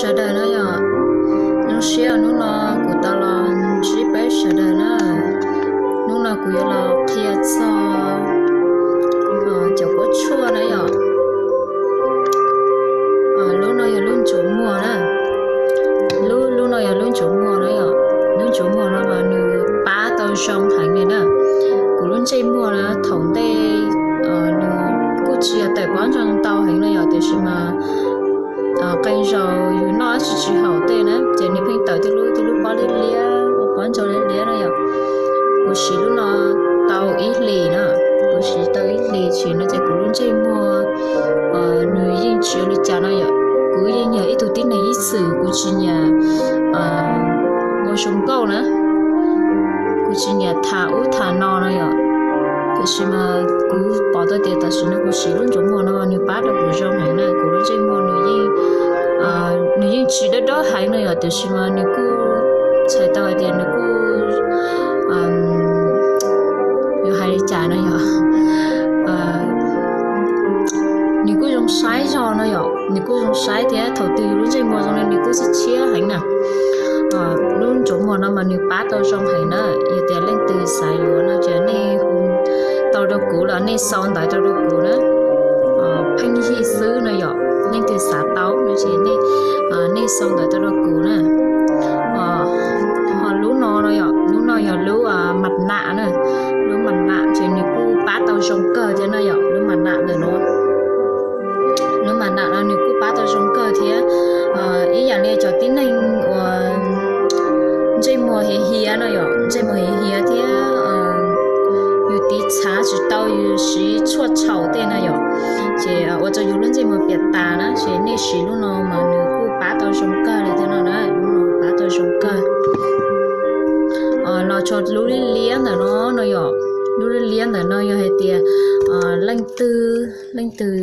Sawv daws na yom, zoo siab hnub no kuv tau los ntsib peb sawv daws na. Hnub no kuv yuav los qhia txog cov pob tshuaj na yom. Lub no yog lub ntsuav muag na. Lub, lub no yog lub ntsuav muag na yom. Lub ntsuav muag no mas nws pab tau zoo heev li na. Kuv lub ntsej muag na thaum ntej nws kuj tsis yog tawm pob ntoo ntau heev na yom, tiam sis mas qee zaus yus noj dab tsi tsis haum tej na ces nws pheej tawm tej lub, tej lub pob liab liab, ua pob ntoo liab liab na yom. Kuv siv lub no tau ib hlis na, kuv siv tau ib hlis tsim no ces kuv lub ntsej muag nws yeej tsis ua li cas no yom. Kuv yeej yog ib tug tib neeg ib txwm kuv tsis nyiam ua zoo nkauj na, kuv tsis nyiam tham ub tham no no yom. Tiam sis mas kuv pom tau tias tam sim no kuv siv lub ntsuav muag no nws pab rau kuv zoo heev na, kuv lub ntsej muag nws yeej, nws yeej tsis dawb dawb heev no yom, tiam sis mas nws kuj txhais tau hais tias nws kuj, yuav hais li cas no yom, nws kuj zoo saib zog no yom, nws kuj zoo saib thiab thaum twg yus lub ntsej muag zoo no nws kuj txhib tshiab heev na. Lub ntsuav muag no mas nws pab tau zoo heev na, yog tias leej twg xav yuav no ces nej hu tau rau kuv los nej sau ntawv tau rau kuv na. Pheej yig xwb no yom, leej twg xav tau no ces nej sau ntawv tau rau kuv na. Ho lub no no yom, lub no yog lub mas nam na, lub mas nam ces nws kuj pab tau zoo kawg thiab no yom, lub mas nam ntawm no. Lub mas nam no nws kuj pab tau zoo kawg thiab. Ib yam li cov tib neeg uas ntsej muag hiav hiav no yom, ntsej muag hiav hiav thiab yus tiv txhav tsis tau, yus siv tshuaj txhaum tej no yom, ces ua rau yus lub ntsej muag piam tas na, ces nej siv lub no mas nws kuj pab tau zoo kawg li thiab no na, lub no pab tau zoo kawg. Los txog lub liab liab ntawm no no yom, lub liab liab ntawm no yog hais tias leej twg, leej twg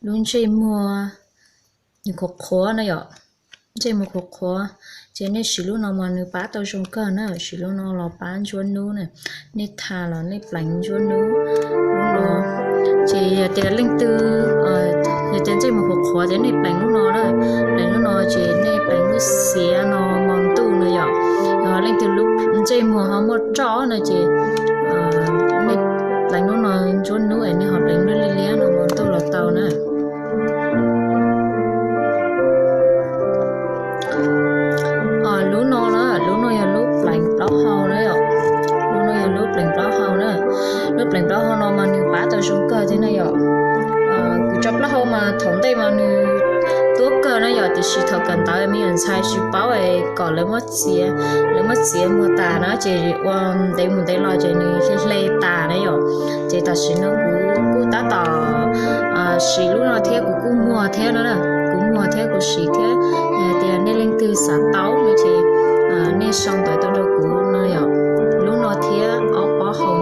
lub ntsej muag nws qhuav qhuav no yom, ntsej muag qhuav qhuav, ces nej siv lub no mas nws pab tau zoo kawg na, siv lub no los pab ntsuab hnub na, nej tha los nej pleev ntsuab hnub, lub no. Ces yog tias leej twg, yog tias ntsej muag qhuav qhuav ces nej pleev lub no na, pleev lub no ces nej pleev lub xiav no hmo ntuj no yom. Yog leej twg lub ntsej muag ho muaj roj no ces nej pleev lub no ntsuab hnub es nej ho pleev lub liab liab no hmo ntuj los tau na. Lub no na, lub no yog lub pleev plaub hau na yom. Lub no yog lub pleev plaub hau na. Lub pleev plaub hau no mas nws pab tau zoo kawg thiab na yom. Kuv tso plaub hau mas thaum ntej mas nws tuab kawg na yom, tiam sis thaum kawm ntawv me nyuam ntxhais tsis paub es kom lawv muab txiav, lawv muab txiav muag tas na ces ua ntev mus ntev los ces nws hle hle tas na yom. Ces tam sim no kuv kuj tab tom siv lub no thiab kuv kuj muag thiab no na, kuv muag thiab kuv siv thiab. Yog tias nej leej twg xav tau no ces nej sau ntawv tau rau kuv no yom. Lub no thiab ob pob hau